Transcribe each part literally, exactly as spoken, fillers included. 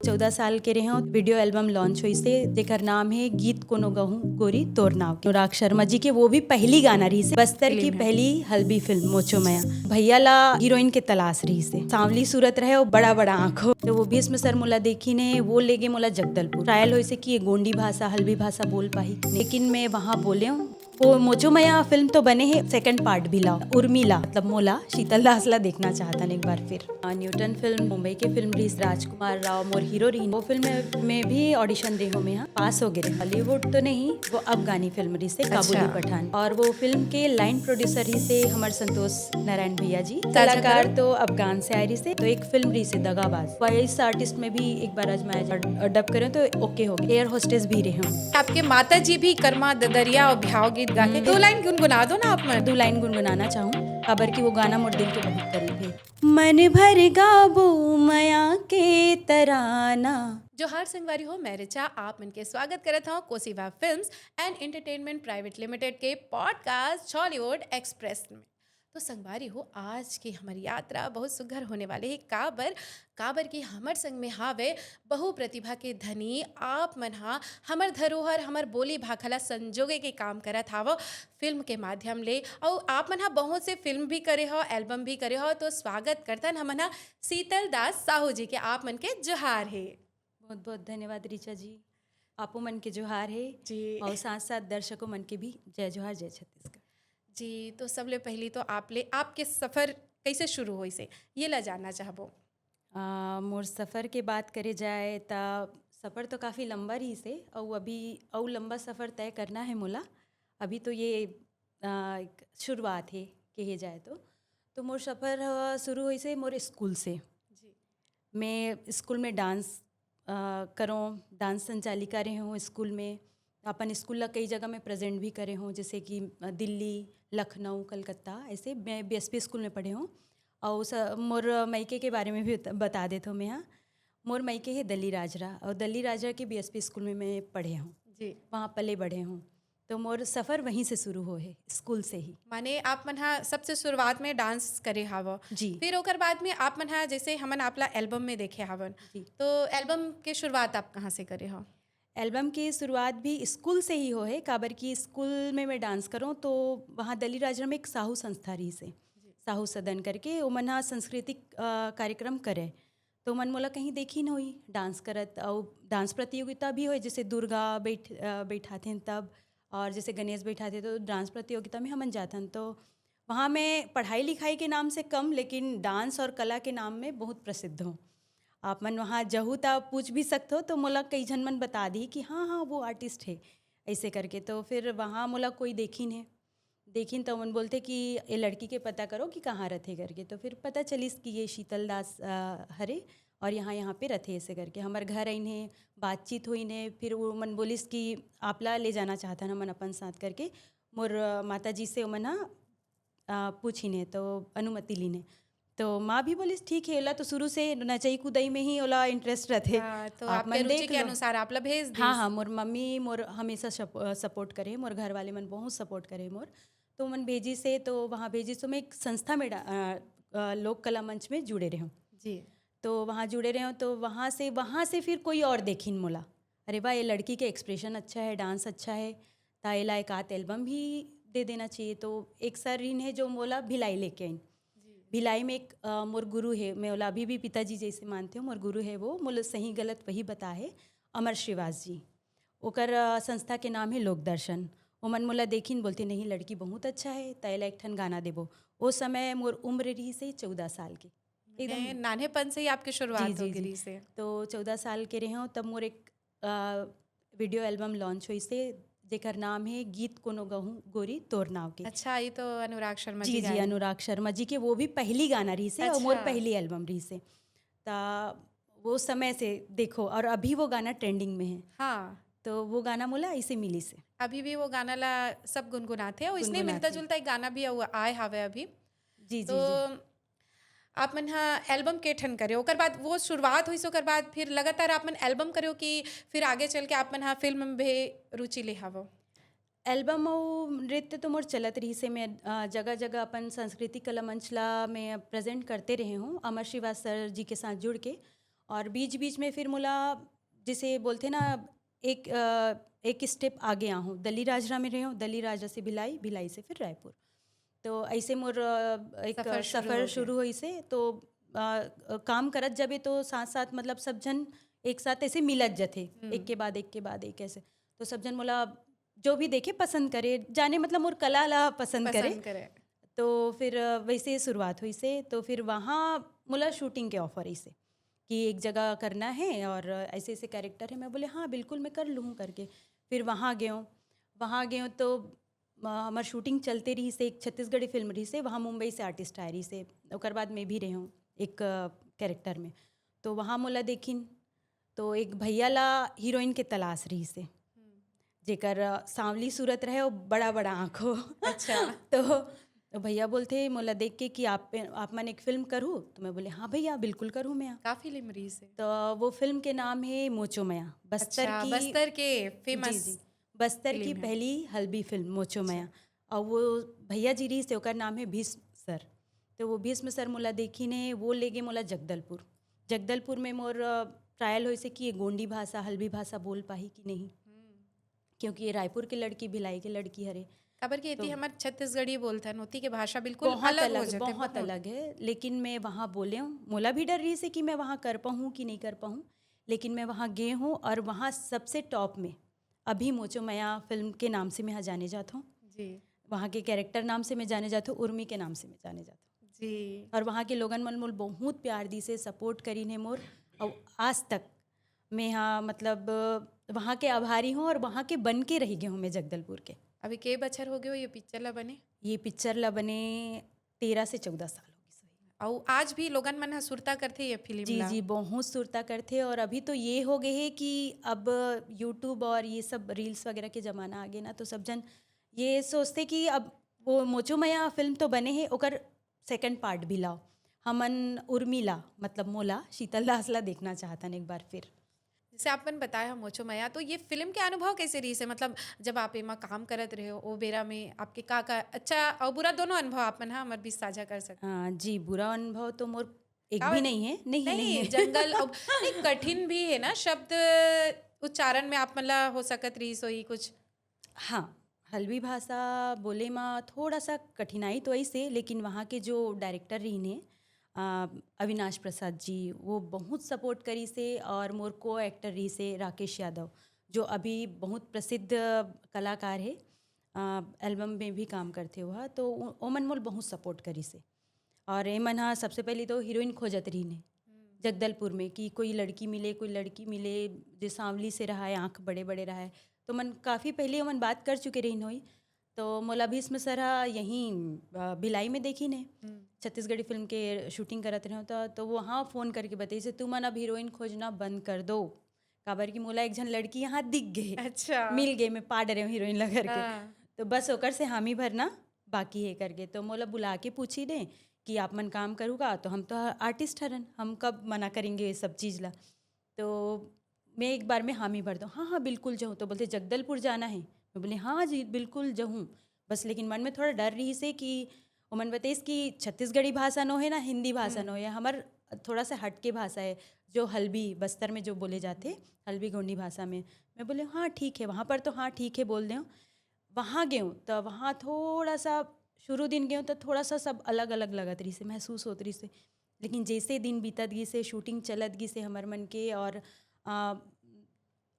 चौदह साल के रहे हूँ, वीडियो एल्बम लॉन्च होइसे, जेकर नाम है गीत कोनो गहूँ गोरी तोर नाव के। अनुराग शर्मा जी के वो भी पहली गाना रहिसे, बस्तर की पहली हल्बी फिल्म मोचो मया। भैया ला हीरोइन के तलाश रहिसे, सांवली सूरत रहे और बड़ा बड़ा आँखों। तो वो भीष्म सर मोला देखिन हे, वो लेगे मोला जगदलपुर। ट्रायल होइसे कि ये गोंडी भाषा, हल्बी भाषा बोल पाही, लेकिन मैं वहाँ बोले हूँ। वो मोचो मया फिल्म तो बने हे, सेकंड पार्ट भी लाओ। उर्मिला, मतलब मोला शीतल दास ला देखना चाहता एक बार फिर। आ, न्यूटन फिल्म मुंबई के फिल्म रहिस, राजकुमार राव मोर हीरो रहिन। वो फिल्म में, में भी ऑडिशन दे हो मैं, हाँ, पास हो गए। बॉलीवुड तो नहीं, वो अफगानी फिल्म रहिसे, काबुली पठान। और वो फिल्म के लाइन प्रोड्यूसर रहिसे हमर संतोष नारायण भैया जी। कलाकार तो अफगान से आए रहिसे। तो एक फिल्म रहिसे दगाबाज, वॉइस आर्टिस्ट में भी एक बार आजमाया, डब करें तो ओके हो गए। एयर होस्टेस भी रहे हूँ। आपके माता जी भी कर्मा ददरिया और भ्याव गीत गा के। दो लाइन गुनगुना दो ना आप मन। दो लाइन गुनगुनाना चाहूँ, काबर कि वो गाना मोर दिल के बहुत करीब है। मन भर गाबो मया के तराना। जोहार संगवारी हो, मैं रिचा आप मन के स्वागत करत हूँ Kosiva films and entertainment private limited के पॉडकास्ट छॉलीवुड एक्सप्रेस में। तो संगवारी हो, आज की हमर यात्रा बहुत सुघर होने वाली है। काबर, काबर कि हमर संग में हावे बहु प्रतिभा के धनी। आप मन हा हमर धरोहर, हमर बोली भाखा ला संजोगे के काम करत हावो फिल्म के माध्यम ले। अउ आप मन हा बहुत से फिल्म भी करे हो, एल्बम भी करे हो। तो स्वागत करथन हमन हा शीतल दास साहू जी के। आप मन के जोहार हे। बहुत बहुत धन्यवाद रिचा जी, आपो मन के जोहार हे जी। और साथ साथ दर्शकों मन के भी जय जोहार, जय छत्तीसगढ़। जी, तो सबले पहली तो आप ले आपके सफर कैसे शुरू होइसे, ये ला जानना चाहबो। आ, मोर सफर के बात करे जाए त सफर तो काफ़ी लंबा रहिसे, अउ अभी अउ लंबा सफर तय करना है मोला। अभी तो ये आ, एक शुरुआत है कहे जाए तो। तो मोर सफर ह शुरू होइसे मोर स्कूल से। जी। मैं स्कूल में डांस आ, करों, डांस संचालिका रहे हूँ स्कूल में। अपन स्कूल ला कई जगह में प्रेजेंट भी करे हूँ, जैसे कि अ, दिल्ली, लखनऊ, कलकत्ता, ऐसे मैं बीएसपी स्कूल में पढ़े हूँ। और स, मोर मायके के बारे में भी बत- बता देत हूँ मैं, हाँ। मोर मायके है दल्ली राजरा, और दल्ली राजरा के बीएसपी स्कूल में मैं पढ़े हूँ। जी। वहाँ पले बढ़े हूँ। तो मोर सफर वहीं से शुरू हो है, स्कूल से ही। माने आप मन हा सबसे शुरुआत में डांस करे हावो। जी। फिर ओकर बाद में आप मन हा, जैसे हमन आपला एल्बम में देखे हावन, जी। तो एल्बम के शुरुआत आप कहाँ से करे हो? एल्बम के शुरुआत भी स्कूल से ही हो है, काबर कि स्कूल में मैं डांस करूँ तो वहाँ दल्ली राजरा में एक साहू संस्था रहिसे, साहू सदन करके, ओमन हा सांस्कृतिक अ, कार्यक्रम करे। तो मन मोला कहीं देखिन होई डांस करत, अउ डांस प्रतियोगिता भी होए, जैसे दुर्गा बैठ अ, बैठाथें तब, और जैसे गणेश बैठाथे तो डांस प्रतियोगिता में हमन जाथन। तो वहाँ मैं पढ़ाई लिखाई के नाम से कम, लेकिन डांस और कला के नाम में बहुत प्रसिद्ध हूँ। आप मन वहाँ जहू त पूछ भी सकते हो, तो मोला कई झन मन बता दी कि हाँ हाँ, वो आर्टिस्ट है, ऐसे करके। तो फिर वहाँ मोला कोई देखिन है, देखिन तो मन बोलते कि ये लड़की के पता करो कि कहाँ रथे करके। तो फिर पता चलिस कि ये शीतल दास अ, हरे और यहाँ यहाँ पे रथे, ऐसे करके हमर घर आइन है, बातचीत होइन है। फिर वो मन बोलिस कि आपला ले जाना चाहथन हमन अपन साथ करके। मोर अ, माता जी से ओमन ह अ, पूछिन है, तो अनुमति लीन है। तो माँ भी बोलिस ठीक है, ओला तो शुरू से नचई कुदई में ही ओला इंटरेस्ट रथे। हाँ, तो आप आपके मन रुचि देख के लो। अनुसार आपला भेज हाँ दिस। हाँ, मोर मम्मी मोर हमेशा सप- अ, सपोर्ट करे, मोर घर वाले मन बहुत सपोर्ट करे मोर। तो मन भेजिस हे, तो वहाँ भेजिस तो मैं एक संस्था में डा- अ, अ, लोक कला मंच में जुड़े रहे हूँ। जी। तो वहाँ जुड़े रहे हूँ, तो वहाँ से वहाँ से फिर कोई और देखिन मोला, अरे वाह, ये लड़की के एक्सप्रेशन अच्छा है, डांस अच्छा है, ता एला एक आध एल्बम भी दे देना चाहिए। तो एक सर रिन है जो मोला भिलाई लेके आइन। भिलाई में एक अ, मोर गुरु है, मैं ओला अभी भी पिताजी जैसे मानते हूँ, मोर गुरु है वो, मोला सही गलत वही बता है, अमर श्रीवास जी। ओकर अ, संस्था के नाम है लोक दर्शन। ओमन मोला देखिन, बोलते नहीं, लड़की बहुत अच्छा है, ता एला एक ठन गाना देबो। ओ समय मोर उम्र रहिस हे चौदह साल के। एकदम ए, नान्हेपन से ही आपके शुरुआत जी, हो जी, गई जी। से। तो चौदह साल के रहे हूँ, तब मोर एक अ, वीडियो एल्बम लॉन्च होइस हे, जेकर नाम है गीत कोनो गहूँ गोरी तोर नाव के। अच्छा, ये तो अनुराग शर्मा जी जी, जी, गाए। अनुराग शर्मा जी के वो भी पहली गाना रहिस हे और मोर अच्छा। पहली एल्बम रहिस हे। ता वो समय से देखो, और अभी वो गाना ट्रेंडिंग में है। हाँ। तो वो गाना मोला ऐसे मिलिस हे। अभी भी वो गाना ला सब गुनगुनाथे और इसने गुनगुनाथे। मिलता जुलता एक गाना भी आए हावे अभी। जी, जी, तो जी। आप मन हा एल्बम के ठन करे, ओकर बाद वो शुरुआत होइस, ओकर बाद फिर लगातार आप मन एल्बम करे हो कि फिर आगे चल के आप मन हा फिल्म में भी रुचि ले हावो? एल्बम अउ नृत्य तो मोर चलत रहिस हे, मैं अ, जगह-जगह अपन सांस्कृतिक कला मंच ला मैं प्रेजेंट करते रहे हूँ अमर श्रीवास सर जी के साथ जुड़ के। और बीच बीच में फिर मोला, जैसे बोलथे ना, एक अ, एक स्टेप आगे आहूँ, दल्लीराजहरा में रहेंव, दल्लीराजहरा से भिलाई, भिलाई से फिर रायपुर। तो ऐसे मोर अ, एक सफर शुरू सफर हो शुरू होइसे। तो अ, काम करत जबे तो साथ साथ, मतलब, सब झन एक साथ ऐसे मिलत जथे, एक के बाद एक के बाद एक, ऐसे। तो सब झन मोला जो भी देखे पसंद करे, जाने, मतलब, मोर कला ला पसंद करे। पसंद करे। तो फिर अ, वैसे शुरुआत होइसे। तो फिर वहाँ मोला शूटिंग के ऑफर अइसे कि एक जगह करना है और ऐसे ऐसे कैरेक्टर है। मैं बोले, हाँ, बिल्कुल, मैं कर लूँ करके। फिर वहाँ गेंव, वहाँ गेंव तो अ, हमर शूटिंग चलते रहिसे, एक छत्तीसगढ़ी फिल्म रहिसे, वहाँ मुंबई से आर्टिस्ट आए रहिसे, ओकर बाद मैं भी रहेंव एक कैरेक्टर में। तो वहाँ मोला देखिन, तो एक भैया ला हीरोइन के तलाश रहिसे, जेकर अ, सांवली सूरत रहे और बड़ा बड़ा आँख हो। अच्छा। तो तो भैया बोलथे मोला देख के कि आप आप मन एक फिल्म करहू। तो मैं बोले, हाँ भैया, बिल्कुल करहूँ मैं। का फिल्म रहिसे? तो वो फिल्म के नाम है मोचो मया, बस्तर अच्छा, की बस्तर के फेमस। जी, जी। बस्तर की पहली हल्बी फिल्म मोचो मया। और वो भैया जी रहिसे, ओकर नाम है भीष्म सर। तो वो भीष्म सर मोला देखिन हे, वो लेगे मोला जगदलपुर। जगदलपुर में मोर ट्रायल होइसे कि ये गोंडी भाषा, हल्बी भाषा बोल पाही कि नहीं, क्योंकि ये रायपुर के लड़की, भिलाई के लड़की हरे। काबर कि एती हमर छत्तीसगढ़ी बोलथन, ओती के भाषा बिल्कुल बहुत अलग हो अलग, जाथे। बहुत अलग है। लेकिन मैं वहाँ बोलेंव, मोला भी डर रहिसे कि मैं वहाँ कर पाहूँ कि नहीं कर पाहूँ। लेकिन मैं वहाँ गेंव और वहाँ सबसे टॉप में अभी मोचो मया फिल्म के नाम से मैं जाने जात हूँ, जी। वहाँ के कैरेक्टर नाम से मैं जाने जात हूँ, उर्मी के नाम से मैं जाने जात हूँ। जी। और वहाँ के लोगन मन मोला बहुत प्यार दिसे, सपोर्ट करिन हे मोर, और आज तक मैं, हाँ, मतलब, वहाँ के आभारी हूँ और वहाँ के बन के रहि गे हूँ मैं जगदलपुर के। अभी के बछर हो गे हो ये पिक्चर ला बने? ये पिक्चर ला बने तेरह से चौदह साल हो गिस होही। अउ आज भी लोगन मन ह सुरता करथे ये फिल्म जी, ला? जी, बहुत सुरता करथे। और अभी तो ये हो गे हे कि अब YouTube और ये सब रील्स वगैरह के जमाना आ गे ना, तो सब झन ये सोचथे कि अब वो मोचो मया फिल्म तो बने हे, ओकर सेकंड पार्ट भी लाओ, हमन उर्मी ला, मतलब मोला, शीतल दास ला देखना चाहथन एक बार फिर। जैसे आप मन बताए हो मोचो मया, तो ये फिल्म के अनुभव कैसे रहिसे? मतलब जब आप एमा काम करत रहे हो, ओ बेरा में आपके का का अच्छा और बुरा दोनों अनुभव आप मन ह हमर बीच साझा कर सकते? हाँ जी, बुरा अनुभव तो मोर एक का भी बात? नहीं है, नहीं, नहीं नहीं, है। जंगल अब नहीं, कठिन भी है ना शब्द उच्चारण में, आप मन ला हो सकत रहिस होही कुछ। हाँ, हल्बी भाषा बोले मा थोड़ा सा कठिनाई तो अइसे, लेकिन वहाँ के जो डायरेक्टर रहिन हे, अ, अविनाश प्रसाद जी, वो बहुत सपोर्ट करिसे। और मोर को एक्टर रहिसे राकेश यादव, जो अभी बहुत प्रसिद्ध कलाकार हे, अ, एल्बम में भी काम करथे वह, तो उ-, ओमन मोला बहुत सपोर्ट करिसे। और एमन ह सबसे पहली तो हीरोइन खोजत रहिन हे जगदलपुर में कि कोई लड़की मिले, कोई लड़की मिले जो सांवली से रहा है, आँख बड़े बड़े रहा है। तो मन काफ़ी पहले ओमन बात कर चुके रहिन होई। तो मोला भीष्म सर ह यहीं, अ, भिलाई में देखिन हे, छत्तीसगढ़ी फिल्म के शूटिंग करत रहे तो, तो वहाँ फ़ोन करके बताइसे, तुमन अब हीरोइन खोजना बंद कर दो, काबर कि मोला एक झन लड़की यहाँ दिख गे, अच्छा। मिल गे, मैं पा डरे हूँ हीरोइन ला करके। हाँ। तो बस ओकर से हामी भरना बाकी हे करके। तो मोला बुला के पूछिन हे कि आप मन काम करू का, तो हम तो आर्टिस्ट हरन, हम कब मना करेंगे ये सब चीज़ ला। तो मैं एक बार में हामी भर दूँ, हाँ हाँ बिल्कुल जाहूँ। तो बोलथे जगदलपुर जाना है। मैं बोली हाँ जी बिल्कुल जाहूँ। बस लेकिन मन में थोड़ा डर रहिसे कि ओमन बताइस कि छत्तीसगढ़ी भाषा नो है ना हिंदी भाषा नो है, हमर थोड़ा सा हट के भाषा है, जो हल्बी बस्तर में जो बोले जाथे, हल्बी गोंडी भाषा में। मैं बोले हाँ ठीक है, वहाँ पर तो हाँ ठीक है बोल देंव। वहाँ गेंव तो वहाँ थोड़ा सा शुरू दिन गेंव तो थोड़ा सा सब अलग अलग लगत रहिसे, महसूस होत रहिसे। लेकिन जैसे दिन बीतत गिसे, शूटिंग चलत गिसे हमर मन के, और आ,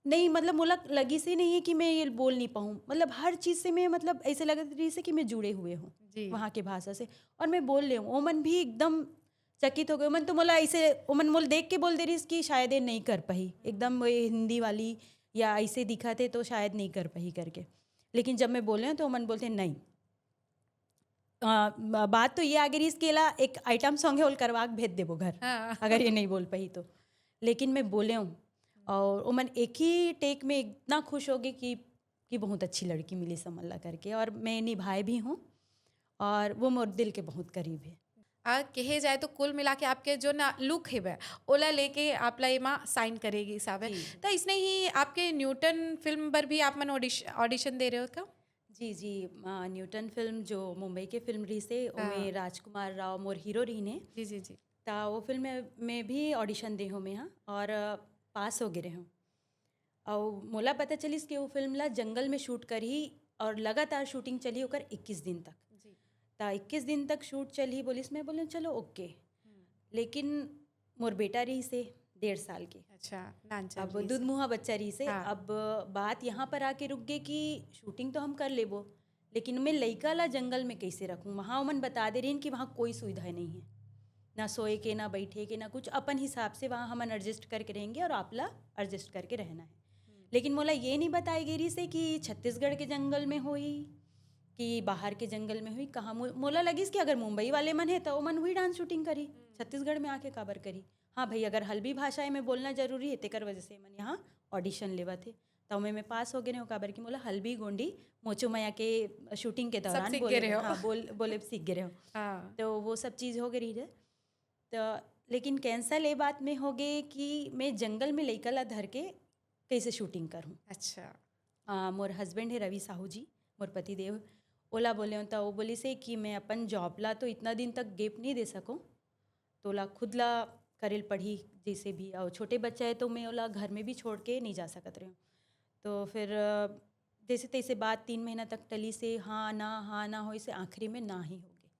नहीं, मतलब मोला लगिसे नहीं है कि मैं ये बोल नहीं पाऊँ, मतलब हर चीज़ से मैं, मतलब ऐसे लगत रहिसे कि मैं जुड़े हुए हूँ जी। वहाँ के भाषा से, और मैं बोल लेंव। ओमन भी एकदम चकित हो गे। ओमन तो मोला ऐसे, ओमन मोला देख के बोल दे रहिस कि शायद ये नहीं कर पाही, एकदम वो हिंदी वाली या ऐसे दिखत हे तो शायद नहीं कर पाही करके। लेकिन जब मैं बोलेंव तो ओमन बोलथे नहीं। अ, बात तो ये आगे रहिस कि एला एक आइटम सॉन्ग है, ओला करवा के भेज देबो घर, हाँ। अगर ये नहीं बोल पाही तो। लेकिन मैं बोलेंव और ओमन एक ही टेक में इतना खुश हो गे कि कि बहुत अच्छी लड़की मिलिस हमन ला करके, और मैं निभाए भी हूँ, और वो मोर दिल के बहुत करीब है। आ, कहे जाए तो कुल मिला के आपके जो ना लुक हेबे, ओला लेके आप ला एमा साइन करे गिस हावय। त इसने ही आपके न्यूटन फिल्म बर भी आप मन ऑडिश-, ऑडिशन दे रहे हो क्या? जी जी, अ, न्यूटन फिल्म जो मुंबई के फिल्म रहिसे, ओमे राजकुमार राव मोर हीरो रहिन हे। जी, जी, जी। त वो फिल्म में, में भी ऑडिशन दे हों मैं हा, और अ, पास हो गे रहे हों। और मोला पता चलिस कि वो फिल्म ला जंगल में शूट करही और लगातार शूटिंग चलही ओकर इक्कीस दिन तक। जी। त इक्कीस दिन तक शूट चलही बोलिस, मैं बोले चलो ओके। लेकिन मोर बेटा रहिसे डेढ़ साल के, अच्छा, नानचन अब रहिस। दूध मुहा बच्चा रहिसे। हाँ। अब बात यहाँ पर आके रुक गई कि शूटिंग तो हम कर लेबो, लेकिन मैं लइका ला जंगल में कैसे रखूँ? वहाँ ओमन बता दे रहिन कि वहाँ कोई सुविधा नहीं है, ना सोए के, ना बैठे के, ना कुछ। अपन हिसाब से वहाँ हमन एडजस्ट करके रहेंगे और आप ला एडजस्ट करके रहना है। लेकिन मोला ये नहीं बताए गे रहिसे कि छत्तीसगढ़ के जंगल में होई कि बाहर के जंगल में होई, कहाँ। मो-, मोला लगिस कि अगर मुंबई वाले मन है तो ओमन हुई डांस शूटिंग करी, छत्तीसगढ़ में आके काबर करी। हाँ भाई, अगर हल्बी भाषा में बोलना जरूरी है, तेकर वजह से मन यहाँ ऑडिशन लेवत है। तो मैं, मैं पास हो गए रहे हों, काबर कि मोला हल्बी गोंडी मोचो मया के शूटिंग के दौरान सीख बोले गे रहे हो। हाँ, बोल बोले सीख गए रहे हों। हाँ। तो वो सब चीज़ हो गई रही है। तो लेकिन कैंसल ये बात में हो गए कि मैं जंगल में लइका ला धर के कैसे शूटिंग करूँ। अच्छा। आ, मोर हस्बैंड है रवि साहू जी, मोर पति देव, ओला बोले हों, त वो बोलिसे कि मैं अपन जॉब ला तो इतना दिन तक गैप नहीं दे सकूँ, तोला खुद ला करेल पड़ही जैसे भी। और छोटे बच्चा है तो मैं ओला घर में भी छोड़ के नहीं जा सकत रहे हों। तो फिर अ, जैसे तैसे बात तीन महीना तक टलिसे, हाँ ना, हाँ ना होइसे, आखिरी में ना ही हो गए।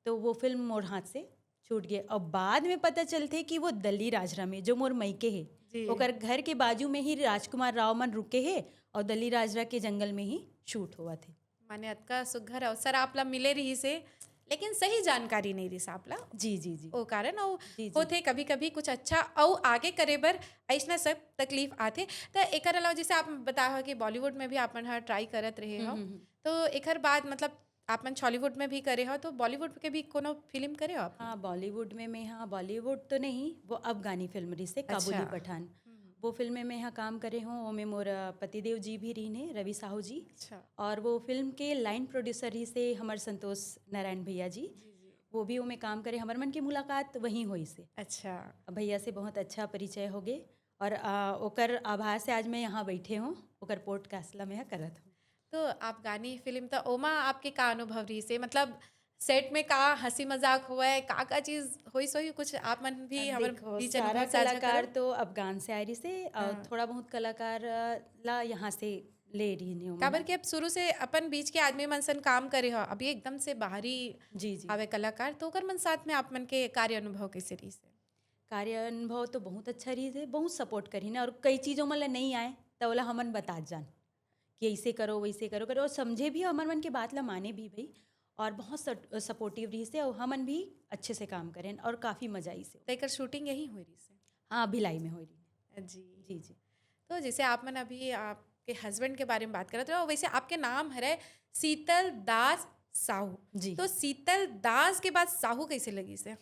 तो वो फिल्म मोर हाथ से छूट गए। और बाद में पता चलथे कि वो दल्ली राजरा में, जो मोर मइके हे, जी। ओकर घर के बाजू में ही राजकुमार राव मन रुके हे और दल्ली राजरा के जंगल में ही शूट होवत हे। माने अतका सुघर अवसर आप ला मिले रहिसे, लेकिन सही जानकारी नहीं रहिस आप ला। जी, जी, जी। ओ कारण अउ जी, जी। होथे कभी-कभी कुछ अच्छा अउ आगे करे बर अइसना सब तकलीफ आथे। त एकर अलावा जैसे आप बताए हो कि बॉलीवुड में भी आप मन ह ट्राई करत रहे हो, हम्म, हम्म। तो एकर बाद मतलब आप मन छॉलीवुड में भी करे हो, तो बॉलीवुड के भी कोनो फिल्म करे हो आप? हाँ, बॉलीवुड में मैं, हाँ, बॉलीवुड तो नहीं, वो अफगानी फिल्म रहिसे, काबुली अच्छा। पठान। वो फिल्म में मैं यहाँ काम करे हों, ओमे मोर अ, पतिदेव जी भी रहिन हे, रवि साहू जी। अच्छा। और वो फिल्म के लाइन प्रोड्यूसर रहिसे हमर संतोष नारायण भैया जी। वो भी ओमे काम करे, हमर मन की मुलाकात वहीं होइसे। अच्छा। भैया से बहुत अच्छा परिचय हो गए और अ, ओकर आभार से आज मैं यहाँ बैठे हों, ओकर पॉडकास्ट ला मैं यहाँ करत हों। तो अफगानी फिल्म, तो ओमा आपके का अनुभव रहिसे? मतलब सेट में का हंसी मजाक होवय, का का चीज होइस होही, कुछ आप मन भी हमर देखो, बीच सारा अनुभव साझा कलाकार करो। तो अफगान से आए रहिसे और हाँ। थोड़ा बहुत कलाकार अ, ला यहाँ से ले रही हूँ। काबर कि अब शुरू से अपन बीच के आदमी मन सन काम करे हो, अभी एकदम से बाहरी जी, जी। आवे कलाकार, तो ओकर मन साथ में आप मन के कार्य अनुभव कैसे रहिसे? कार्य अनुभव तो बहुत अच्छा रहिसे, बहुत सपोर्ट करिन हे और कई चीज़ों में ला नहीं आए त ओला हमन बतात जान कि ऐसे करो, वैसे करो, करो, और समझे भी, हमर मन के बात ला माने भी भाई, और बहुत सट-, सपोर्टिव रहिसे और हमन भी अच्छे से काम करेन और काफ़ी मजा आइसे। तो एकर शूटिंग यही हुई रहिसे? हाँ, भिलाई में होई रही। जी। जी, जी। तो जैसे आप मन अभी आपके हस्बैंड के बारे में बात करत रहे हो, वैसे आपके नाम हरे शीतल दास साहू। जी। तो शीतल दास के बाद साहू कैसे लगिसे?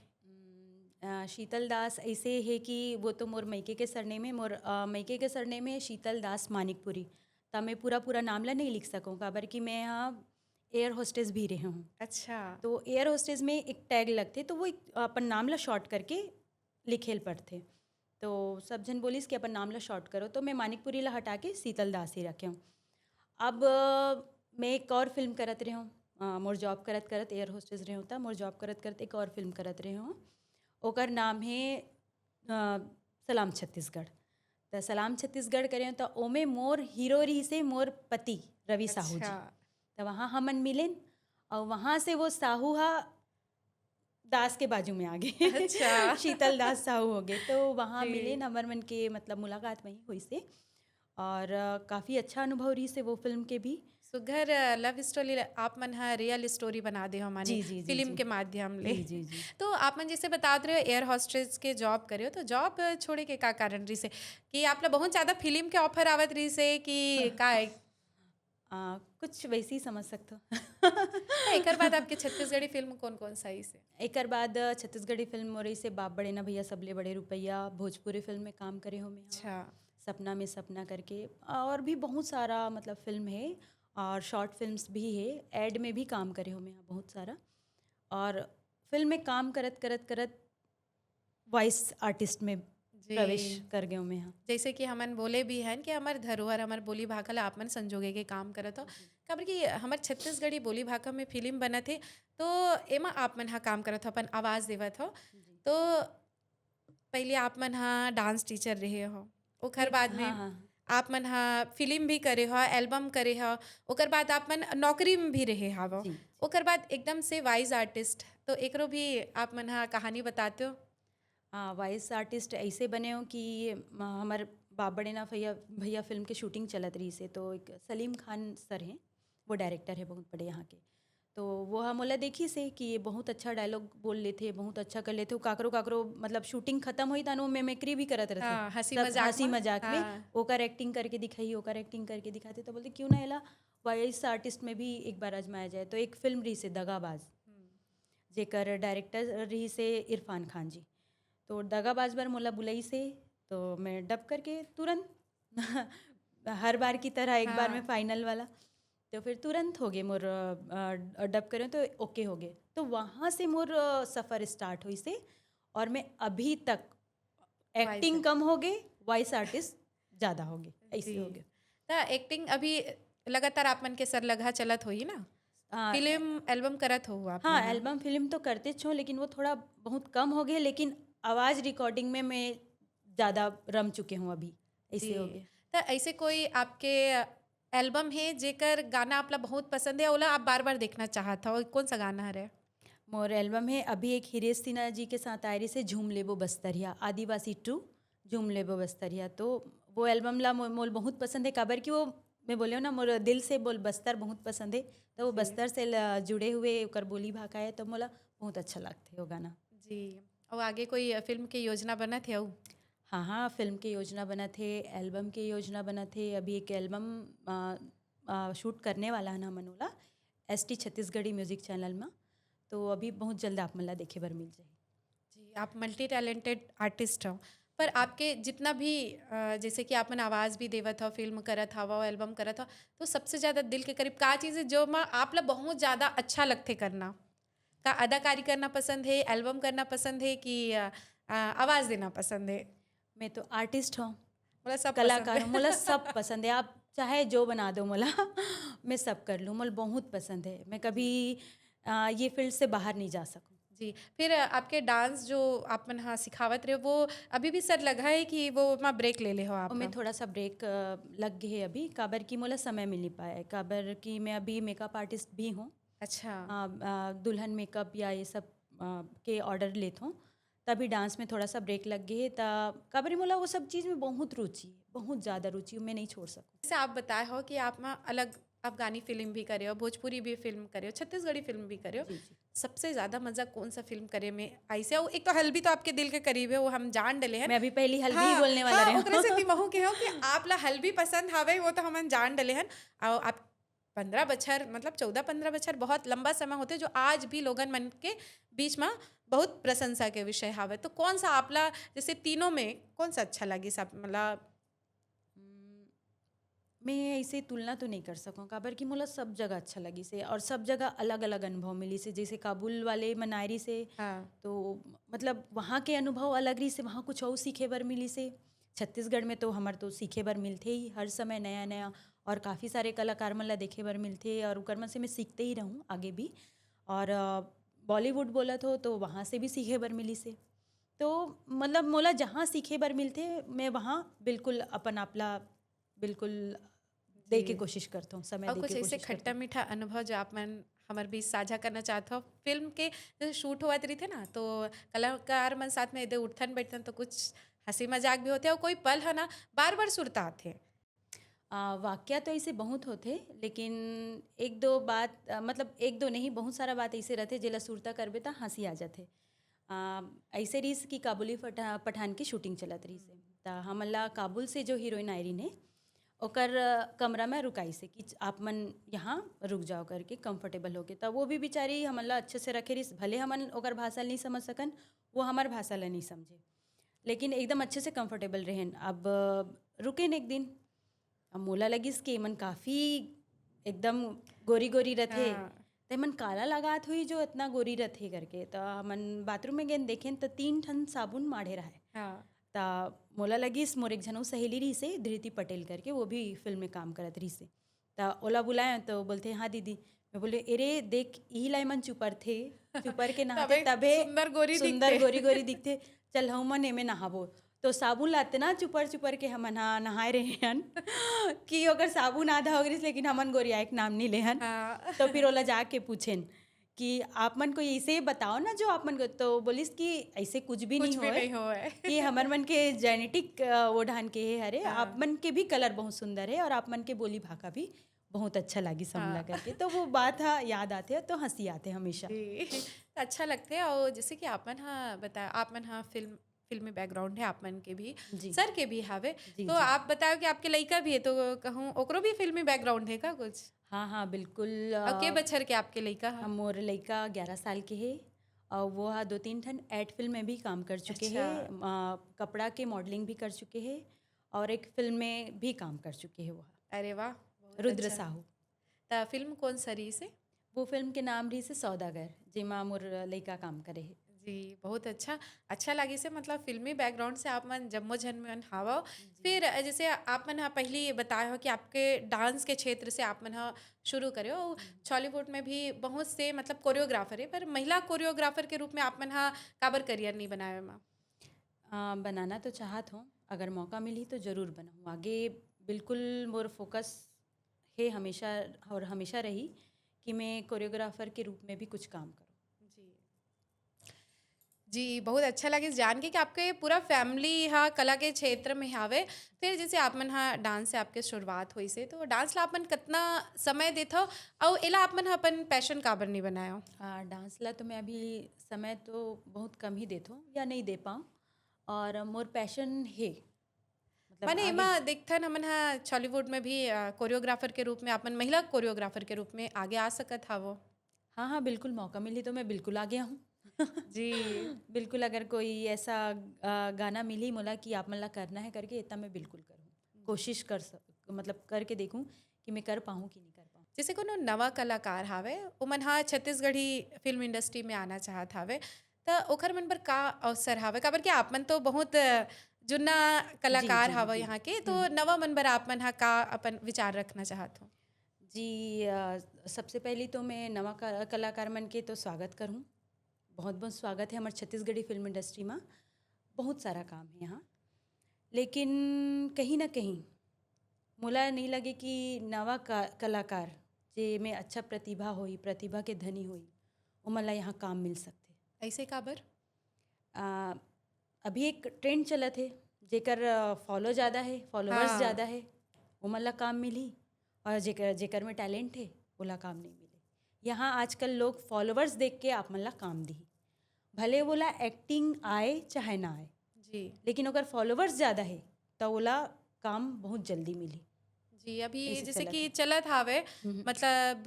अ, शीतल दास ऐसे है कि वो तो मोर मइके के सरनेम है, मोर अ, मइके के सरनेम है शीतल दास मानिकपुरी। त मैं पूरा पूरा नाम ला नहीं लिख सकूँ, काबर कि मैं यहाँ एयर होस्टेस भी रहे हूँ। अच्छा। तो एयर होस्टेस में एक टैग लगथे, तो वो एक अपन नाम ला शॉर्ट करके लिखेल पड़थे। तो सब झन बोलिस कि अपन नाम ला शॉर्ट करो, तो मैं मानिकपुरी ला हटा के शीतल दास ही रखे हूँ। अब अ, मैं एक और फिल्म करत रहे हूँ, अ, मोर जॉब करत करत, एयर होस्टेस रहे हूँ त मोर जॉब करत करत एक और फिल्म करत रहे हूँ, ओकर नाम है अ, सलाम छत्तीसगढ़। त सलाम छत्तीसगढ़ करे हूँ त ओमे मोर हीरो रहिसे मोर पति रवि साहू जी। अच्छा। त वहाँ हमन मिलेन और वहाँ से वो साहू हा दास के बाजू में आ गए। अच्छा। शीतल दास साहू हो गए। तो वहाँ जी। मिलेन, हमर मन के मतलब मुलाकात वहीं होइसे और अ, काफ़ी अच्छा अनुभव रहिसे वो फिल्म के भी। सुघर लव स्टोरी आप मन ह रियल स्टोरी बना दे हो माने जी, जी, जी, फिल्म जी। के माध्यम ले। जी, जी, जी। तो आप मन जैसे बतात रहे हो एयर होस्टेस के जॉब करे हो, तो जॉब छोड़े के का कारण रहिसे कि आप ला बहुत ज्यादा फिल्म के ऑफर आवत रहिसे कि का है? आ, कुछ वैसे ही समझ सकते हो। तो एकर बाद आपके छत्तीसगढ़ी फिल्म कौन कौन सा आइसे? एकर बाद अ, छत्तीसगढ़ी फिल्म मोर से बाप बड़े ना भैया सबले बड़े रुपैया, भोजपुरी फिल्म में काम करे हो मैं। अच्छा। सपना में सपना करके और भी बहुत सारा मतलब फिल्म है और शॉर्ट फिल्म्स भी है, एड में भी काम करे हो मैं यहाँ बहुत सारा। और फिल्म में काम करत करत करत वॉइस आर्टिस्ट में प्रवेश कर गए मैं। हाँ, जैसे कि हमन बोले भी हैं कि हमर धरोहर, हमर बोली भाखा ला आप मन संजोगे के काम करत हो, काबर कि हमर छत्तीसगढ़ी बोली भाखा में फिल्म बनत हे, तो एमा आप मन हा काम करत हो, अपन आवाज देवत हो। तो पहले आप मन हा डांस टीचर रहे हो, ओकर बाद में हाँ, हाँ। आप मन हा फिल्म भी करे हो, एल्बम करे हो, ओकर बाद आप मन नौकरी में भी रहे हव, ओकर बाद एकदम से वॉइस आर्टिस्ट, तो एकरो भी आप मन हा कहानी बताते हो। वॉइस आर्टिस्ट ऐसे बने हो कि हमर बाबड़े ना भैया भैया फिल्म के शूटिंग चलत रही से, तो एक सलीम खान सर हैं, वो डायरेक्टर है बहुत बड़े यहाँ के। तो वो हम मोला देखी से कि ये बहुत अच्छा डायलॉग बोल लेते, बहुत अच्छा कर लेते। काकरो काकरो मतलब शूटिंग खत्म हुई तहन वो मेमेक्री भी करत रहते, हाँ, हंसी मजाक हंसी मजाक में हाँ। ओकर एक्टिंग करके दिखाई, ओकर एक्टिंग करके दिखाते। तो बोलते क्यों ना एला वॉइस आर्टिस्ट में भी एक बार आजमाया जाए। तो एक फिल्म रही से दगाबाज, हम्म। जेकर डायरेक्टर रही से इरफान खान जी। तो दगाबाज बर मोला बुलाई से, तो मैं डब करके तुरंत हर बार की तरह एक हाँ। बार में फाइनल वाला, तो फिर तुरंत हो गए मोर डब करें तो ओके हो गए। तो वहाँ से मोर सफ़र स्टार्ट हुई से, और मैं अभी तक एक्टिंग कम हो गए, वॉइस आर्टिस्ट ज़्यादा हो गए, ऐसे हो गए। तो एक्टिंग अभी लगातार आप मन के सरलगहा चलत होही ना? फिल्म एल्बम करत हो आप? हाँ, एल्बम फिल्म तो करते छो, लेकिन वो थोड़ा बहुत कम हो गए। लेकिन आवाज़ रिकॉर्डिंग में मैं ज़्यादा रम चुके हूँ अभी, ऐसे हो गए। तो ऐसे कोई आपके एल्बम है जेकर गाना आप ला बहुत पसंद है, ओला आप बार बार देखना चाहत हो, कौन सा गाना हरे? मोर एल्बम है अभी एक हिरेश सिन्हा जी के साथ आए रही से झूम लेबो बस्तरिया, आदिवासी टू झूम लेबो बस्तरिया। तो वो एल्बम ला मोल बहुत पसंद है, काबर कि वो मैं बोले ना मोर दिल से बोल बस्तर बहुत पसंद है, तो वो बस्तर से जुड़े हुए ओकर बोली भाखा है, तो मोला बहुत अच्छा लगता है वो गाना। जी, और आगे कोई फिल्म के योजना बनत है? हाँ हाँ, फिल्म के योजना बनत है, एल्बम के योजना बनत है। अभी एक एल्बम शूट करने वाला है ना मनोला, S T Chhattisgarhi music channel में, तो अभी बहुत जल्द आप मन ला देखे बर मिल जाए। जी, आप मल्टी टैलेंटेड आर्टिस्ट हो, पर आपके जितना भी जैसे कि आप मन आवाज़ भी देवत हो, फिल्म करत हवा, एल्बम करत हो, तो सबसे ज़्यादा दिल के करीब का चीज़ है जो मा आप ला बहुत ज़्यादा अच्छा लगथे करना? का अदाकारी करना पसंद है, एल्बम करना पसंद है कि आवाज़ देना पसंद है? मैं तो आर्टिस्ट हूँ, मोला सब कलाकार हूँ, मोला सब पसंद है। आप चाहे जो बना दो मोला, मैं सब कर लूँ। मोला बहुत पसंद है, मैं कभी आ, ये फील्ड से बाहर नहीं जा सकूँ। जी, फिर आपके डांस जो आप मन हाँ सिखावत रहे, वो अभी भी सर लगा है कि वो मा ब्रेक ले ले हो आप? मैं थोड़ा सा ब्रेक लग गए है अभी, काबर कि मोला समय मिल नहीं पाया है, काबर कि मैं अभी मेकअप आर्टिस्ट भी हूँ। अच्छा। दुल्हन मेकअप या ये सब के ऑर्डर लेत हूँ, तभी डांस में थोड़ा सा ब्रेक लग गए है। काबर मोला वो सब चीज़ में बहुत रुचि है, बहुत ज़्यादा रुचि, मैं नहीं छोड़ सकूँ। जैसे आप बताए हो कि आप मा अलग अफगानी फिल्म भी करे हो, भोजपुरी भी फिल्म करे हो, छत्तीसगढ़ी फिल्म भी करे हो, सबसे ज्यादा मजा कौन सा फिल्म करे में आई से? एक तो हल्बी तो आपके दिल के करीब है, वो हम जान डले हैं। मैं अभी पहली हल्बी हाँ, बोलने वाला हाँ, रहे ओकरे से महू के हो कि आप ला हल्बी पसंद हवे, वो तो हमन जान डले हैं। और आप पंद्रह बछर, मतलब चौदह पंद्रह बछर बहुत लंबा समय होते, जो आज भी लोगन मन के बीच में बहुत प्रशंसा के विषय हवे। तो कौन सा आपला, जैसे तीनों में कौन सा अच्छा लगी सब, मतलब मैं ऐसे तुलना तो नहीं कर सकूँ, काबर कि मोला सब जगह अच्छा लगी से और सब जगह अलग अलग अनुभव मिली से। जैसे काबुल वाले मनायरी से हाँ। तो मतलब वहाँ के अनुभव अलग रही से, वहाँ कुछ और सीखे बर मिली से। छत्तीसगढ़ में तो हमार तो सीखे बर मिलते ही हर समय नया नया, और काफ़ी सारे कलाकार मन ला देखे बर मिलते और उकर मन से मैं सीखते ही रहूँ आगे भी। और बॉलीवुड बोलत हो तो वहाँ से भी सीखे बर मिली से। तो मतलब मोला जहाँ सीखे बर मिलते, मैं वहाँ बिल्कुल अपन आपला बिल्कुल दे के कोशिश करता हूँ, समय और दे कुछ के ऐसे कोशिश करता खट्टा हूँ। मीठा अनुभव जो आप मन हमारे बीच साझा करना चाहते हो फिल्म के? जैसे शूट हुआ रही थे ना, तो कलाकार मन साथ में इधर उठन बैठन तो कुछ हंसी मजाक भी होते हैं और कोई पल है ना बार बार सुरता आते हैं। वाक्य तो ऐसे बहुत होते, लेकिन एक दो बात मतलब एक दो नहीं, बहुत सारा बात ऐसे रहते जेला सुरता करबे तो हंसी आ जाते। ऐसे रहीस कि काबुली पठान की शूटिंग चलत रहीस, त हमन ला काबुल से जो हीरोइन आए रही ने ओकर कमरा में रुकाइस कि आप मन यहाँ रुक जाओ करके कंफर्टेबल होके। त वो भी बेचारी हमन ला अच्छे से रखे रहीस, भले हमन ओकर भाषा नहीं समझ सकन, वो हमार भाषा ला नहीं समझे, लेकिन एकदम अच्छे से कंफर्टेबल रहेन। अब रुकेन एक दिन, अब मोला लगिस कि एमन काफ़ी एकदम गोरी गोरी रथे, हाँ। त एमन काला लगात हुई जो इतना गोरी रथे करके। त हमन बाथरूम में गेन देखेन त तीन ठन साबुन माढ़े रहे। हाँ। त मोला लगिस, मोर एक झन अउ सहेली रहिसे, धृति पटेल करके, वो भी फिल्म में काम करत रहिसे। त ओला बुलाएँ त बोलथे, "हाँ दीदी।" मैं बोले, "एरे देख, इही ला एमन चुपरथे, चुपर के नहाथे, तभे तभे सुंदर गोरी सुंदर दिखथे।" गोरी गोरी दिखथे। चल, हमन एमे नहाबो।" तो साबुन ला अतना चुपर चुपर के हमन हा नहाए रहे हन कि ओकर साबुन आधा हो गिस, लेकिन हमन गोरियाए के नाम नहीं लेहन। हाँ। तो फिर ओला जाके पूछेन कि आप मन कोई ऐसे बताओ ना जो आप मन को, तो बोलिस कि ऐसे कुछ भी कुछ नहीं भी होए, नहीं होए। कि हमर मन के जेनेटिक, अ, वो ढान के हे हरे, हाँ। आप मन के भी कलर बहुत सुंदर है और आप मन के बोली भाखा भी बहुत अच्छा लागिस हमला हाँ। करके। तो वो बात हा याद आथे तो हंसी आथे हमेशा। जी, अच्छा लगथे। और जैसे कि आप मन हा बता, आप मन हा फिल्म, फिल्मी बैकग्राउंड है आप मन के भी, जी। सर के भी हावे। जी, तो जी। आप बताओ कि आपके लइका भी है, तो कहूँ ओकरो भी फिल्मी बैकग्राउंड है का कुछ? हाँ, हाँ, बिल्कुल, और के अ, बछर के आपके लइका ह? हम, मोर लइका ग्यारह साल के हे और वो हा दो तीन ठन एड फिल्म में भी काम कर चुके अच्छा। हे। अ, कपड़ा के मॉडलिंग भी कर चुके हे और एक फिल्म में भी काम कर चुके हे वो हा। अरे वाह, बहुत रुद्र अच्छा। साहू। त फिल्म कौन सा रहिसे? वो फिल्म के नाम रहिसे सौदागर, जेमा मोर लइका काम करे हे। जी, बहुत अच्छा, अच्छा लागिसे, मतलब फिल्मी बैकग्राउंड से आप मन जम्मो झन मन हावव। जी। फिर जैसे आप मन हा पहली बताए हो कि आपके डांस के क्षेत्र से आप मन हा शुरू करे हो, हम्म। छॉलीवुड में भी बहुत से मतलब कोरियोग्राफर है, पर महिला कोरियोग्राफर के रूप में आप मन हा काबर करियर नहीं बनाए मा? आ, बनाना तो चाहत हूँ, अगर मौका मिली तो जरूर बनाऊँ। आगे बिल्कुल मोर फोकस हे हमेशा और हमेशा रही कि मैं कोरियोग्राफर के रूप में भी कुछ काम करूँ। जी। जी, बहुत अच्छा लगिस जान के कि आपके पूरा फैमिली हा कला के क्षेत्र में हावे। फिर जैसे आप मन हा डांस से आपके शुरुआत होइसे, तो डांस ला आप मन कितना समय देथव, अउ एला आप मन हा अपन पैशन काबर नहीं बनायो? आ, डांस ला तो मैं अभी समय तो बहुत कम ही देथव या नहीं दे पाऊँ, और मोर पैशन हे, मतलब माने आगे एमा देखथन हमन हा छॉलीवुड में भी, अ, कोरियोग्राफर के रूप में, आप मन महिला कोरियोग्राफर के रूप में आगे आ सकत हावो। हाँ, हाँ, बिल्कुल, मौका मिली तो मैं बिल्कुल आगे आहूँ। जी। बिल्कुल, अगर कोई ऐसा, अ, गाना मिली मोला कि आप मन ला करना है करके, त मैं बिल्कुल करूँ। कोशिश कर सक-, मतलब करके देखूँ कि मैं कर पाऊँ कि नहीं कर पाऊँ। जैसे कोनो नवा कलाकार हावे, ओमन हा छत्तीसगढ़ी फिल्म इंडस्ट्री में आना चाहत हावे, त ओखर मन बर का अवसर हावे? काबर कि आप मन तो बहुत जुन्ना कलाकार जी, जी, हावव जी। यहाँ के, तो हम्म। नवा मन बर आप मन हा का अपन विचार रखना चाहत हो? जी, अ, सबसे पहली तो मैं नवा क-, कलाकार मन के तो स्वागत करूँ। बहुत-बहुत स्वागत है हमर छत्तीसगढ़ी फिल्म इंडस्ट्री मा। बहुत सारा काम है यहाँ। लेकिन कहीं ना कहीं मोला नहीं लगे कि नवा का-, कलाकार जे में अच्छा प्रतिभा होई, प्रतिभा के धनी होई, ओमन ला यहाँ काम मिल सकथे। ऐसे काबर? आ, अभी एक ट्रेंड चलत हे, जेकर, अ, फॉलो ज़्यादा हे, फॉलोअर्स हाँ। ज़्यादा हे, ओमन ला काम मिलही, और जेकर, जेकर में टैलेंट हे, ओला काम नहीं मिले। यहाँ आजकल लोग फॉलोअर्स देख के आप मन ला काम दिही, भले वोला एक्टिंग आए चाहे ना आए, जी। लेकिन अगर फॉलोअर्स ज़्यादा हे, त ओला काम बहुत जल्दी मिलही। जी, अभी ऐसे जैसे चलत कि हे। चलत हावे, हम्म। मतलब,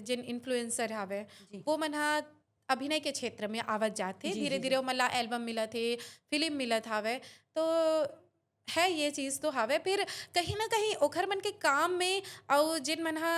जिन इन्फ्लुएंसर हावे, जी। वो मन हा अभिनय के क्षेत्र में आवत जात हे, जी, धीरे-धीरे जी। ओमन ला एल्बम मिलत हे, फिल्म मिलत हावे, तो है ये चीज़ तो हावे। फिर कहीं ना कहीं ओखर मन के काम में, अउ जिन मन हा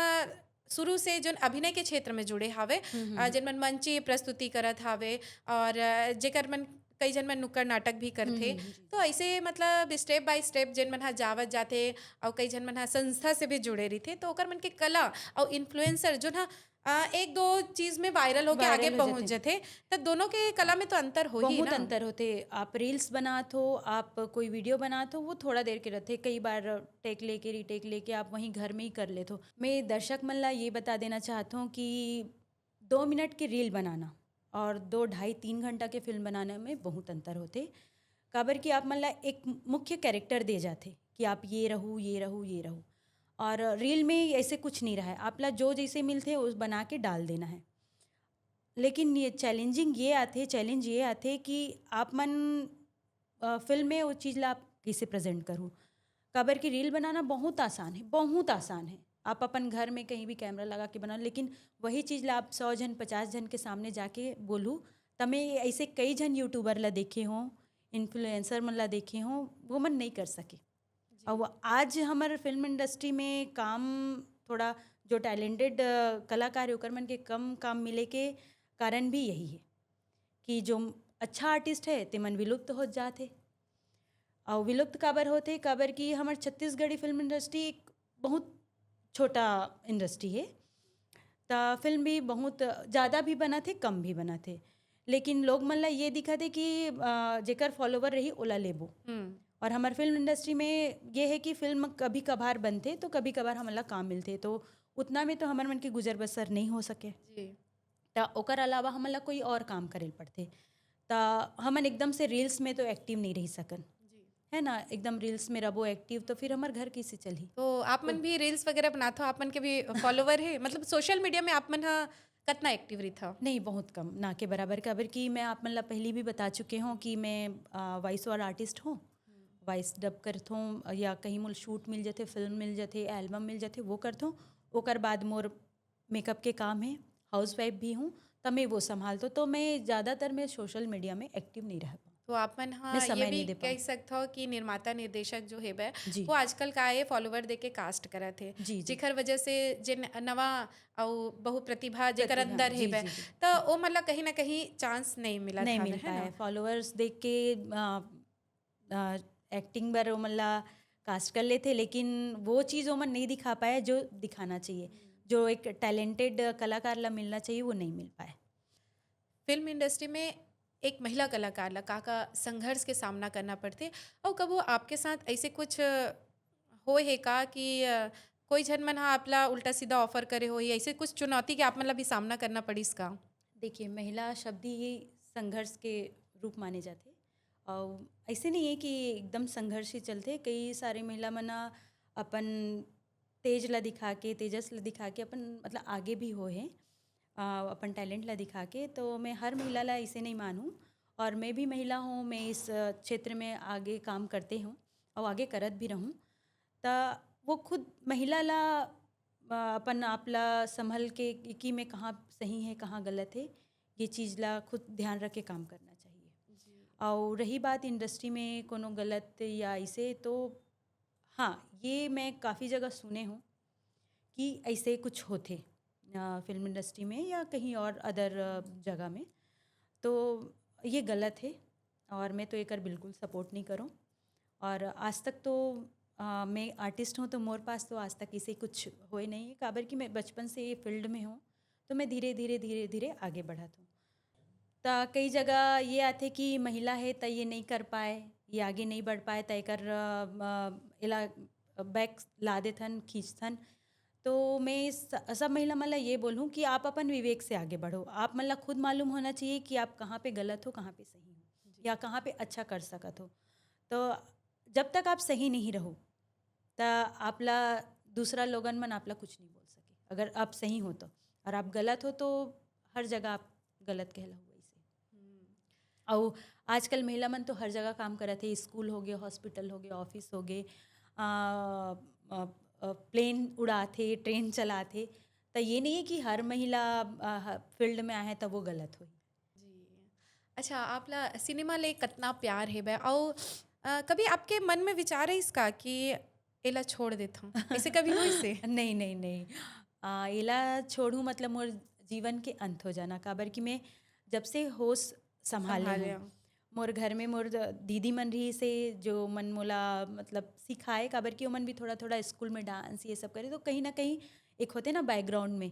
शुरू से जोन अभिनय के क्षेत्र में जुड़े हावे, हम्म, हम्म। अ, जिन मन मंची प्रस्तुति करत हावे, और, अ, जेकर मन, कई झन मन नुक्कड़ नाटक भी करथे, हम्म, हम्म, जी। तो ऐसे मतलब step by step जिन मन हा जावत जाथे, अउ कई झन मन हा संस्था से भी जुड़े रहिथे, तो ओकर मन के कला अउ इन्फ्लुएंसर जोन हा अ, एक दो चीज़ में वायरल होके आगे पहुँच जथे। वायरल हो जथे, त दोनों के कला में तो अंतर होही बहुत ना। अंतर होथे। आप रील्स बनात हो, आप कोई वीडियो बनात हो, वो थोड़ा देर के रथे, कई बार टेक लेके, रीटेक लेके आप वहीं घर में ही कर लेत हो। मैं दर्शक मन ला ये बता देना चाहत हूँ कि दो मिनट के रील बनाना और दो, ढाई, तीन घंटा के फिल्म बनाने में बहुत अंतर होथे। काबर कि आप मन ला एक मुख्य कैरेक्टर दे जाथे कि आप ये रहू, ये रहू, ये रहू, और रील में ऐसे कुछ नहीं रहा है, आप ला जो जैसे मिलथे, उस बना के डाल देना है। लेकिन ये चैलेंजिंग ये आथे, चैलेंज ये आथे कि आप मन, अ, फिल्म में वो चीज़ ला आप कैसे प्रेजेंट करू? काबर कि रील बनाना बहुत आसान है, बहुत आसान है। आप अपन घर में कहीं भी कैमरा लगा के बनाओ, लेकिन वही चीज़ ला आप सौ झन, पचास झन के सामने जाके बोलू, त मैं ऐसे कई झन यूट्यूबर ला देखे हों, इन्फ्लुएंसर मन ला देखे हों, वो मन नहीं कर सके। जी। अउ आज हमर फिल्म इंडस्ट्री में काम थोड़ा, जो टैलेंटेड, अ, कलाकार हे, ओकर मन के कम काम मिले के कारण भी यही है कि जो अच्छा आर्टिस्ट है, ते मन विलुप्त होत जात हे। अउ विलुप्त काबर होथे, काबर कि हमर छत्तीसगढ़ी फिल्म इंडस्ट्री एक बहुत छोटा इंडस्ट्री हे। त फिल्म भी बहुत ज़्यादा भी बनत हे, कम भी बनत हे, लेकिन लोग मन ला ये दिखत हे कि अ, जेकर फॉलोवर रही, ओला लेबो। हम्म। और हमर फिल्म इंडस्ट्री में ये हे कि फिल्म कभी कभार बनथे, तो कभी कभार हमन ला काम मिलथे, तो उतना में तो हमर मन के गुजर बसर नहीं हो सके। जी। त ओकर अलावा हमन ला कोई और काम करे ल पड़थे। त हमन एकदम से रील्स में तो एक्टिव नहीं रह सकन, जी। है ना? एकदम रील्स में रबो एक्टिव, तो फिर हमर घर कैसे चलही? तो आप मन भी रील्स वगैरह बनाथो, आप मन के भी फॉलोवर हे, मतलब सोशल मीडिया में आप मन हा कतना एक्टिव रहिथा? नहीं, बहुत कम, ना के बराबर। काबर कि मैं आप मन ला पहली भी बता चुके हूँ कि मैं वॉइस ओवर आर्टिस्ट हूँ। वॉइस डब करथों, या कहीं मोल शूट मिल जाथे, फिल्म मिल जाथे, एल्बम मिल जाथे, वो करथों। ओकर बाद मोर मेकअप के काम है, हाउसवाइफ भी हूँ, त मैं वो संभालथों। तो मैं ज़्यादातर मैं सोशल मीडिया में एक्टिव नहीं रह पाऊँ। तो आप मन हा मैं समय ये भी नहीं दे कह सकथो कि निर्माता निर्देशक जो हेबे, जी। वो आजकल का ये फॉलोवर देके कास्ट करत हे, जी, जी। जेकर वजह से जे न- नवा अउ बहु प्रतिभा जेकर प्रतिभा, अंदर जी, हेबे, जी, जी। त ओ मन ला कहीं ना कहीं चांस नहीं मिलत नहीं हवे, मिल है ना? पाए। फॉलोअर्स देख के एक्टिंग बर ओमन ला कास्ट कर लेथे, लेकिन वो चीज़ ओमन नहीं दिखा पाए जो दिखाना चाहिए, जो एक टैलेंटेड कलाकार ला मिलना चाहिए, वो नहीं मिल पाए। फिल्म इंडस्ट्री में एक महिला कलाकार ला का का संघर्ष के सामना करना पड़थे, और कबो आपके साथ ऐसे कुछ होय हे का कि अ, कोई झन मन हा आपला उल्टा सीधा ऑफर करे हो, या ऐसे कुछ चुनौती के आप मन ला भी सामना करना पड़िस का? देखिए, महिला शब्द ही संघर्ष के रूप माने जाथे, और ऐसे नहीं है कि एकदम संघर्ष ही चलथे। कई सारे महिला मन ह अपन तेज ला दिखा के, तेजस ला दिखा के अपन, मतलब, आगे भी होए हैं, अ, अपन टैलेंट ला दिखा के। तो मैं हर महिला ला ऐसे नहीं मानूँ, और मैं भी महिला हूँ, मैं इस क्षेत्र में आगे काम करते हूँ और आगे करत भी रहूँ। त वो खुद महिला ला, अ, अपन आप ला संभल के कि, कि मैं कहाँ सही है, कहाँ गलत है, ये चीज़ ला खुद ध्यान रख के काम करना चाहिए। और रही बात इंडस्ट्री में कोनो गलत या ऐसे, तो हाँ, ये मैं काफ़ी जगह सुने हूँ कि ऐसे कुछ होथे, अ, फिल्म इंडस्ट्री में या कहीं और अदर, अ, जगह में। तो ये गलत है और मैं तो एकर बिल्कुल सपोर्ट नहीं करूँ। और आज तक तो, अ, मैं आर्टिस्ट हूँ, तो मोर पास तो आज तक इसे कुछ होए नहीं है, काबर कि मैं बचपन से ये फील्ड में हूँ, तो मैं धीरे, धीरे, धीरे, धीरे आगे बढ़त हूँ। त कई जगह ये आथे कि महिला है, त ये नहीं कर पाए, ये आगे नहीं बढ़ पाए, त एकर, अ, अ, एला बैक ला देथन, खींचथन। तो मैं स-, सब महिला मन ला ये बोलूँ कि आप अपन विवेक से आगे बढ़ो। आप मन ला खुद मालूम होना चाहिए कि आप कहाँ पे गलत हो, कहाँ पे सही हो, या कहाँ पे अच्छा कर सकत हो। तो जब तक आप सही नहीं रहो, त आप ला दूसरा लोगन मन आप ला कुछ नहीं बोल सके, अगर आप सही हो तो। और आप गलत हो, तो हर जगह आप गलत कहलाओ वैसे। अउ आजकल महिला मन तो हर जगह काम करत हे, स्कूल हो गए, हॉस्पिटल हो गए, ऑफिस हो गए, आ, आ, आ, प्लेन उड़ात हे, ट्रेन चलात हे। त ये नहीं है कि हर महिला, आ, ह-, फील्ड में आए हैं त वो गलत होही। जी। अच्छा, आप ला सिनेमा ले कतना प्यार हेबे, अउ, अ, कभी आपके मन में विचार आइस का कि एला छोड़ देथों, ऐसे कभी होइस हे? नहीं, नहीं, नहीं। आ, एला छोड़ूं, मतलब, मोर जीवन के अंत हो जाना, काबर कि मैं जब से होश संभाले संभाले हूँ, हूँ। मोर घर में मोर द-, दीदी मन रहिस हे, जो मन मोला, मतलब, सिखाए, काबर कि ओमन भी थोड़ा-थोड़ा स्कूल में डांस ये सब करे, तो कहीं ना कहीं एक होथे ना बैकग्राउंड में।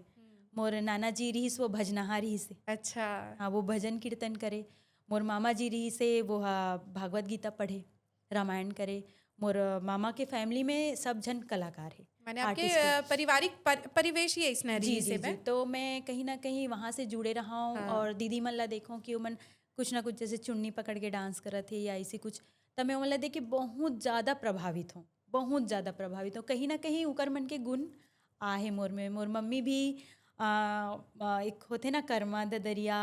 मोर नाना जी रहिस, वो भजनहा रहिस हे। अच्छा। हाँ, वो भजन कीर्तन करे। मोर मामा जी रहिस हे, वो हा भागवत गीता पढ़े, रामायण करे। मोर मामा के फैमिली में सब झन कलाकार हे, माने आपके, आर्टिस्ट हे। अ, पारिवारिक पर-, परिवेश ही ऐसना जी, रहिस जी, हे जी। बे? तो मैं कहीं ना कहीं वहाँ से जुड़े रहा हूँ हाँ। और दीदी मन ला देखूँ कि ओमन कुछ ना कुछ जैसे चुन्नी पकड़ के डांस करत हे या ऐसे कुछ, तब मैं ओमन ला देख के बहुत ज़्यादा प्रभावित हूँ, बहुत ज़्यादा प्रभावित हूँ। कहीं ना कहीं उकर मन के गुण आहे मोर में। मोर मम्मी भी, आ, आ, एक होथे ना कर्मा ददरिया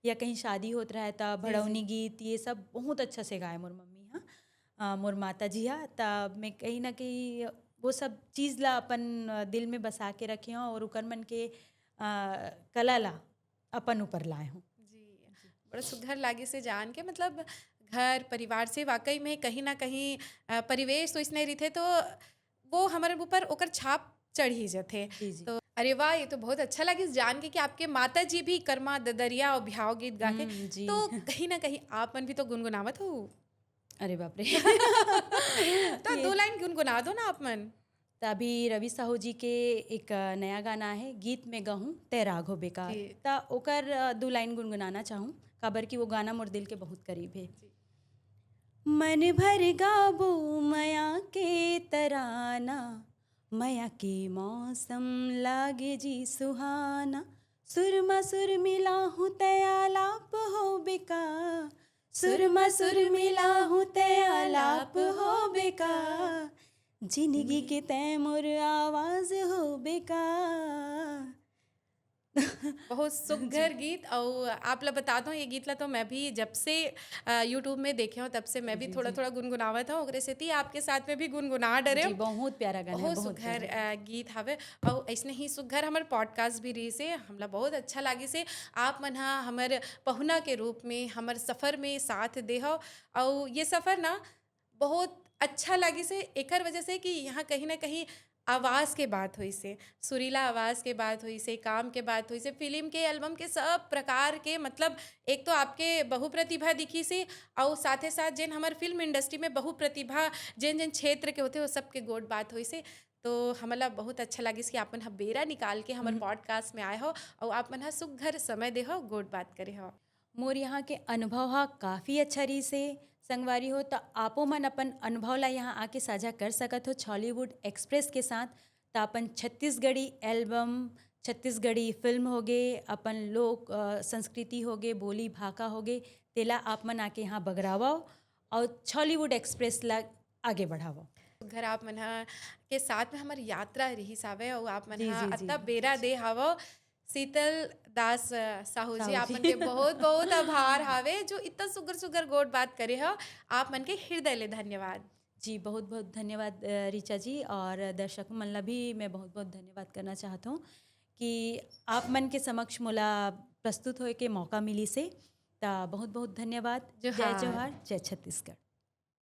या कहीं शादी होत रहे त भड़ौनी गीत, ये सब बहुत अच्छा से गाए मोर मम्मी। हाँ, आ, मोर माता जी हा, त मैं कहीं ना कहीं वो सब चीज़ ला अपन, आ, दिल में बसा के रखे हूँ और उकर मन के, आ, कला ला अपन ऊपर लाए हूँ। जी, बड़ा सुघर लागिस हे जान के, मतलब घर परिवार से वाकई में कहीं ना कहीं, अ, परिवेश तो इसने रहिथे तो वो हमर ऊपर ओकर छाप चढ़ ही जथे। जी, जी। तो अरे वाह, ये तो बहुत अच्छा लागिस जान के कि आपके माता जी भी कर्मा ददरिया और बिहाव गीत गाथे। हम्म, जी। तो कहीं ना कहीं आप मन भी तो गुनगुनावत हो। अरे बाप रे। तो दो लाइन गुनगुना दो ना आप मन। त अभी रवि साहू जी के एक नया गाना है, गीत में गहूँ तैराग हो बेकार। जी। त ओकर अ, दो लाइन गुनगुनाना चाहूँ, काबर कि वो गाना मोर दिल के बहुत करीब है। मन भर गाबो मया के तराना, मया के मौसम लागे जी सुहाना। सुरमा सुर मिलाहूँ तया लाप हो बेका, सुरमा सुर मिलाहूँ तया लाप हो बेका, जिंदगी के तय मोर आवाज हो बेका। बहुत सुघर गीत। और आप ला बता दो, ये गीत ला तो मैं भी जब से अ, YouTube में देखे हूँ, तब से मैं भी थोड़ा थोड़ा गुनगुनावत हूँ। ओकरे सेती आपके साथ में भी गुनगुना डरे जी, हूँ। बहुत प्यारा गाना है, बहुत बहुत सुघर अ, गीत हवे। और ऐसने ही सुघर हमर पॉडकास्ट भी रही से हमला बहुत अच्छा लागी से। आप मन हा हमर पहुना के रूप में हमर सफर में साथ दे हो। और ये सफर ना बहुत अच्छा लागी से एकर वजह से कि यहाँ कहीं ना कहीं आवाज़ के बात होई से, सुरीला आवाज़ के बात होई से, काम के बात होई से, फिल्म के, एल्बम के, सब प्रकार के। मतलब एक तो आपके बहुप्रतिभा दिखी से, और साथे साथ जेन हमर फिल्म इंडस्ट्री में बहुप्रतिभा जेन जेन क्षेत्र के होते, वो सबके गोठ बात होई से। तो हमला बहुत अच्छा लागिस कि आप मन ह बेरा निकाल के हमर पॉडकास्ट में आए हो और आप मन ह सुघर समय दे हो, गोठ बात करे हो। मोर यहाँ के अनुभव हा काफ़ी अच्छा रहिस हे संगवारी हो, त आपो मन अपन अनुभव ला यहाँ आके साझा कर सकत हो छॉलीवुड एक्सप्रेस के साथ। त अपन छत्तीसगढ़ी एल्बम, छत्तीसगढ़ी फिल्म होगे, अपन लोक अ, संस्कृति होगे, बोली भाखा होगे, तेला आप मन आके यहाँ बगरावव और छॉलीवुड एक्सप्रेस ला आगे बढ़ावव। घर आप मन ह के साथ में हमर यात्रा रिहिस हावय और आप मन जी, ह जी, जी। अतना बेरा दे हावव। शीतल दास अ, साहू जी, साहू आप जी। मन के बहुत बहुत आभार हावे जो इतना सुगर सुगर गोठ बात करे हो। आप मन के हृदय ले धन्यवाद। जी, बहुत बहुत धन्यवाद अ, ऋचा जी, और दर्शक मन ला भी मैं बहुत बहुत धन्यवाद करना चाहत हूँ कि आप मन के समक्ष मोला प्रस्तुत होए के मौका मिलिस हे। त बहुत बहुत धन्यवाद। जय जोहार। जोहार, जय छत्तीसगढ़।